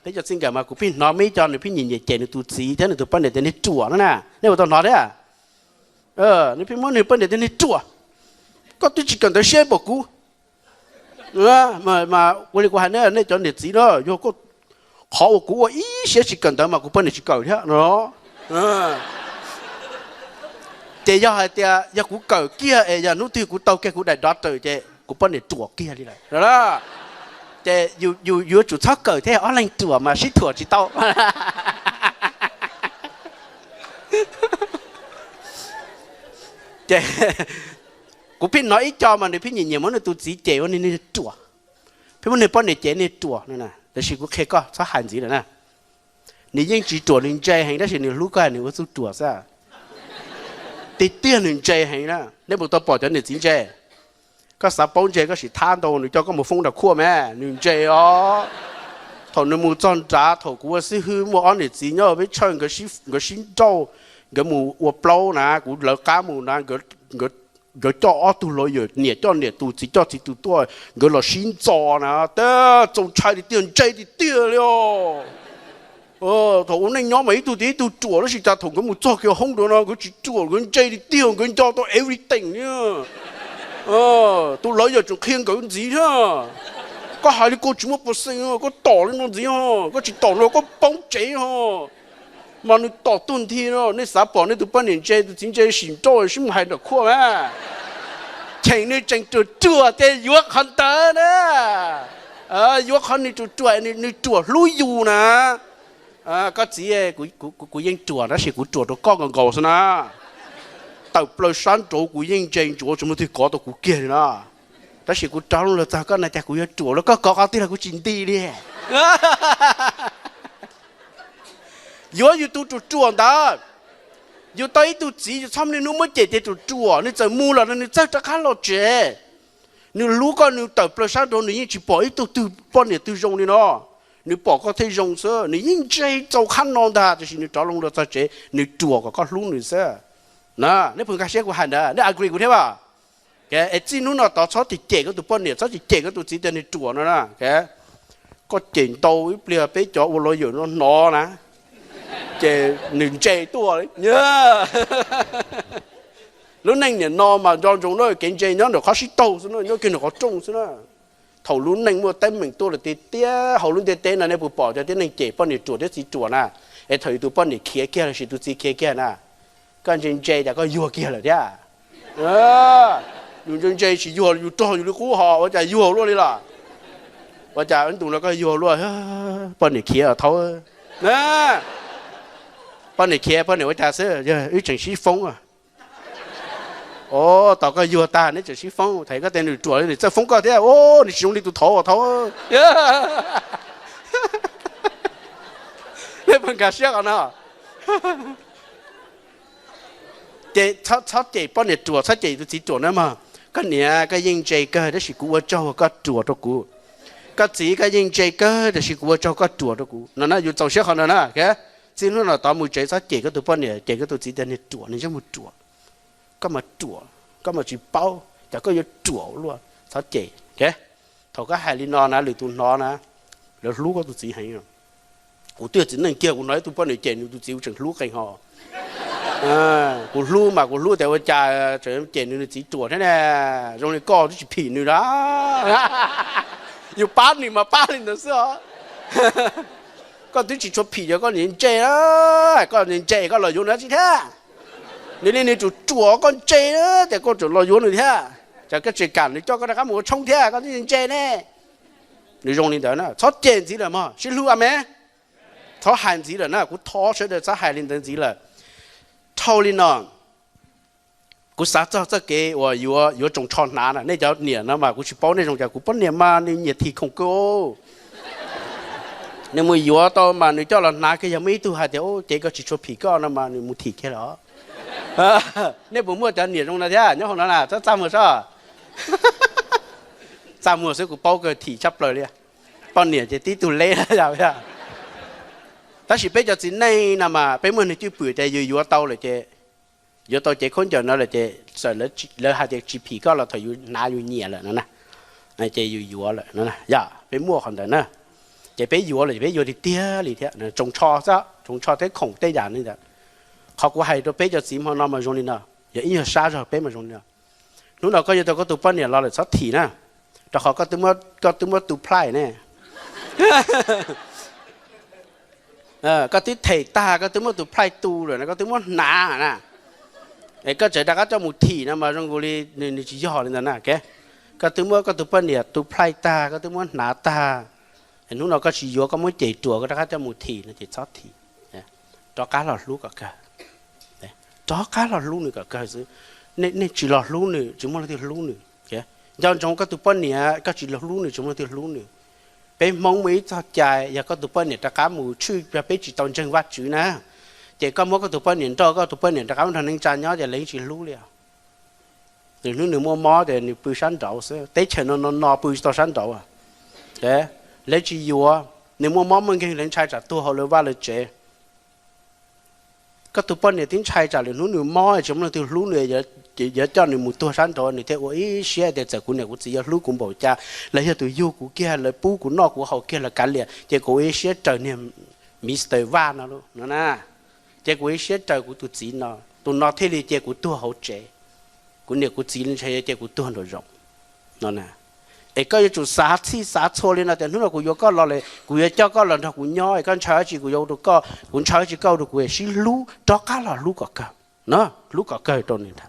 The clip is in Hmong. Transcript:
Peb cov txij nkawm mas kuv pheej hnov muaj ib co nws pheej nyiam nyiam cem nws tus txiv thiab nws tus poj niam tias niag ruam no na, nej puas tau hnov thiab? Nws pheej muab nws poj niam tias niag ruam, koj twb tsis kawm ntawv siab pom kuv. Mas ua li kuv hais nej, nej cov niam txiv na, yog koj, qhov uas kuv ua ib siab tsis kawm ntawv mas kuv poj niam tsis kawm thiab no. Ces yog hais tias yog kuv kawm kiag es yog hnub twg kuv tau kiag kuv daim doctor ces kuv poj niam ruam kiag li lawm. Ces yus yuav tsum txhob kawm thiab, ob leeg ruam mas sib thuam tsis tau. Ces kuv pheej hnov ib co mas nws pheej nyiam nyiam muab nws tus txiv cem ua niag ruam, pheej muab nws poj niam cem niag ruam no, tab sis kuv qhia koj txhob hais ntxiv lawm na. Nws yeej tsis ruam, nws ntse heev tab sis nws hlub koj, nws ua txuj ruam xwb. Tiag tiag nws ntse heev na, nej puas tau pom cov niam txiv ntse? Koj xav paub ntse koj sim thab ntau, nws coj koj mus foob nram khuaj me, nws ntse os. Thaum nws mus txog nrad, thaum kuv ua xib hwb muaj ob niam txiv nyob peb tsawg, nkawd sib nrauj, nkawd mus ua plaub na, kuv lawv qab mus na, nkawd coj ob tug lawyer, niam coj niam tus, txiv coj txiv tus tuaj, nkawd los sib ntxo na, tab txaus ntshai tiag tiag, ntse tiag tiag li os. Thaum ua neej nyob mas ib tug tias ib tug ruam, tab sis cas thaum nkawd mus txog kiag hoob dua no nkawd tsis ruam, nkawd ntse tiag tiag, nkawd nco tau everything li. Tus lawyer tseem qhia nkawd ntxiv thiab. Koj hais li koj tsis muaj percent, koj tom li no ntxiv, koj tsis tom no koj poob tsev os. Mas nws tom tuag nthi no, nej xav pom nej tus poj niam ntse tus txiv ntse sim nrauj sib mus hais nram khuaj mas. Cheem nws tseem ruam ruam tias yuav qhov ntawd na. Yuav qhov nws ruam ruam, nws ruam hlub yus na. Koj txiv, kuv yeej ruam tab sis kuv ruam rau koj nkaus nkaus xwb na. Tawm plaws sab nraud kuv yeej ntse ntsuav tsis muaj twg kov tau kuv kiag li na. Tab sis kuv rov loo los txog koj na cas kuv yuav ruam los koj kov qhov twg los kuv tsis nti li. Yuav yus tus ruam ruam ntawd. Yus tau ib tug txiv yus txhob niaj hnub muab cem tias ruam ruam, nws txawm mus lawm no nws txawj rov qab los tsev. Nws hlub koj, nws tawm plaws sab nraud nws yeej tsis pom ib tug twg poj niam twg zoo li no. Nws pom koj thiaj zoo xwb, nws yeej ntse txaus qhab no ntag, tiam sis nws rov loo los txog tsev nws ruam kom koj hlub nws xwb. Na, nej puas nkag siab kuv hais ntawd, nej agree kuv thiab as? Es txij hnub no tod txhob cem cem koj tus poj niam, txhob cem cem koj tus txiv tias nws ruam no na. Koj cem ntau ib pliag peb cov ua lawyer no hnov na, ces nws ntse tuaj li. Lub neej niam no mas nco ntsoov na, kev ntse nyob ntawm qhov sib taug xwb na, nyob kiag ntawm qhov rooj xwb na. Thaum lub neej muaj teeb meem tuaj lawm tiag tiag hauv lub ntiaj teb no nej puas pom cov tib neeg cem poj niam ruam thiab txiv ruam na? Es thaum yus tus poj niam khiav kiag los sis tus txiv khiav kiag na, koj ntse ntse cas koj yuag kiag lawm thiab. Yus ntse ntse tsis yuag, yus rog yus li qub ho ua cas yuag luaj li los? Ua cas ntu no koj yuag luaj? Poj niam khiav thaub. Poj niam khiav, poj niam ua cas xwb, wb tseem sib foob. Tos koj yuag tag neb tseem sib foob, thaum koj tias nws ruam li nws txawj foob koj thiab, nws tsis zoo li tus thaud thaub. Nej puas nkag siab qhov no? Ces txhob cem poj niam ruam, txhob cem tus txiv ruam na mog. Koj niam, koj yeej ntse kawg tab sis kuv ua tsaug koj ruam rau kuv. Koj txiv, koj yeej ntse kawg tab sis kuv ua tsaug koj ruam rau kuv no na. Yus txaus siab qhov no na. Txij hnub no tod mus tsev txhob cem koj tus poj niam, cem koj tus txiv tias niag ruam, niag ntsej muag ruam, koj mas ruam, koj mas tsis paub, cas koj yuav ruam ua luaj, txhob cem. Thaum koj hais li no na lwm tus hnov na, lawv hlub koj tus txiv heev. Kuv twb yog txiv neej kiag kuv hnov ib tug poj niam cem nws tus txiv kuv tseem hlub qees ho. Kuv hlub mas kuv hlub tias ua cas tseem cem nws, nws txiv ruam thiab ne, zoo li koj twb tsis phim nws na. Yus pab nws mas pab li ntawd xwb os. Koj twb tsis tshua phim, yog koj niag ntse, koj niag ntse koj los yuav nws dab tsi thiab? Nws li nws ruam ruam koj ntse tias koj tseem los yuav nws thiab, cas koj tsis kam nws coj koj rov qab mus ua tshoob thiab, koj twb ntse ne. Nws zoo li ntawd na, txhob cem ntxiv lawm mog, sib hlub a me. Txhob hais ntxiv lawm na, kuv thov sawv daws txhob hais li ntawd ntxiv lawm. Dhau li no, kuv xav txog txoj kev uas yuav tsoos tsho hnav na, nej cov niam no mas kuv tsis paub nej zoo cas, kuv poj niam mas nws nyiam thim khoom kawg. Nws mus yuav tau mas nws coj los hnav kiag, yog muaj ib tug hais tias cev koj tsis tshua phim koj no mas nws mus thim kiag lawm. Nej puas muaj cov niam zoo no thiab nyob hauv no na? Txhob txaj muag soj. Txaj muag xwb kuv paub kawg, thim tshaj plaws li. Poj niam ces tib tug leb. Tab sis peb cov txiv neej no mas peb muaj neeg cwj pwm tias yus yuav tau lawm ces, yuav tau cev khaub ncaws no lawm ces txawm lawv hais tias tsis phim koj los thaum yus hnav yus nyiam lawm no na, ces yus yuav lawm no. Yog peb muaj qhov ntawd na. Ces peb yuav lawm, peb yuav tiag tiag li thiab, tsoos tsho xwb, tsoos tsho thiab khoom tej yam li ntawd. Qhov kuv hais rau peb cov txiv hmo no mas zoo li no, yog ib nyuag sab zog peb mas zoo li no. Hnub no koj yuav tau koj tus poj niam los lawm txhob thim na, rau qhov koj twb muab tu plaij ne. Koj twb them tag, koj twb muab tus plaij tu lawm na, koj twb muab hnav na. Es koj tseem rov qab coj mus thim no mas zoo nkaus li nws tsis yog li ntawd na. Koj twb muab koj tus poj niam tu plaij tag, koj twb muab hnav tag, hnub no koj tsis yuav, koj muab cem ruam, koj rov qab coj mus thim no ces txhob thim. Rov qab los hlub kom kawg, rov qab los hlub nws kom kawg xwb. Nej tsis los hlub nws, tsis muaj leej twg hlub nws. Nco ntsoov, koj tus poj niam koj tsis los hlub nws, tsis muaj leej twg hlub nws. Peb Hmoob muaj ib txoj cai, yog koj tus poj niam rov qab mus tshwj, yog peb tsis tau ntseeg Vajtswv na, ces koj muab koj tus poj niam nrauj, koj tus poj niam rov qab nrog neej tsa nyob ces lawv yeej tsis hlub li os. Nws hnub nws muaj mob ces nws pw sab nraud xwb, teb chaws no no no pw tsis tau sab nraud. Lawv tsis yuav, nws muaj mob muaj nkeeg lawv ntshai tsam tuag hauv lawv vaj lawv tsev. Koj tus poj niam twb ntshai tsam lwm hnub nws mob tsis muaj leej twg hlub nws, yuav coj nws mus tuag sab nraud nws thiaj ua ib siab tias txawm kuv niam kuv txiv yuav hlub kuv npaum cas, lawv yog tus yug kuv kiag, lawv pub kuv noj kuv haus kiag los kav liam, ces kuv ua ib siab raws niag Mister Vaj no lawm no na. Ces kuv ua ib siab raws kuv tus txiv no, tus no thiaj li cia kuv tuag hauv tsev. Kuv niam kuv txiv li ntshai cia kuv tuag nraum zoov no. Es koj yuav tsum xav txhij xav txhua li no tias hnub no kuv yuav koj los lawm, kuv yuav coj koj los nrog kuv nyob, koj ntshaw dab tsi kuv yuav ua rau koj, kuv ntshaw dab tsi koj ua rau kuv, sib hlub, rov qab los hlub kom kawg, hlub kom kawg rau nws ntag.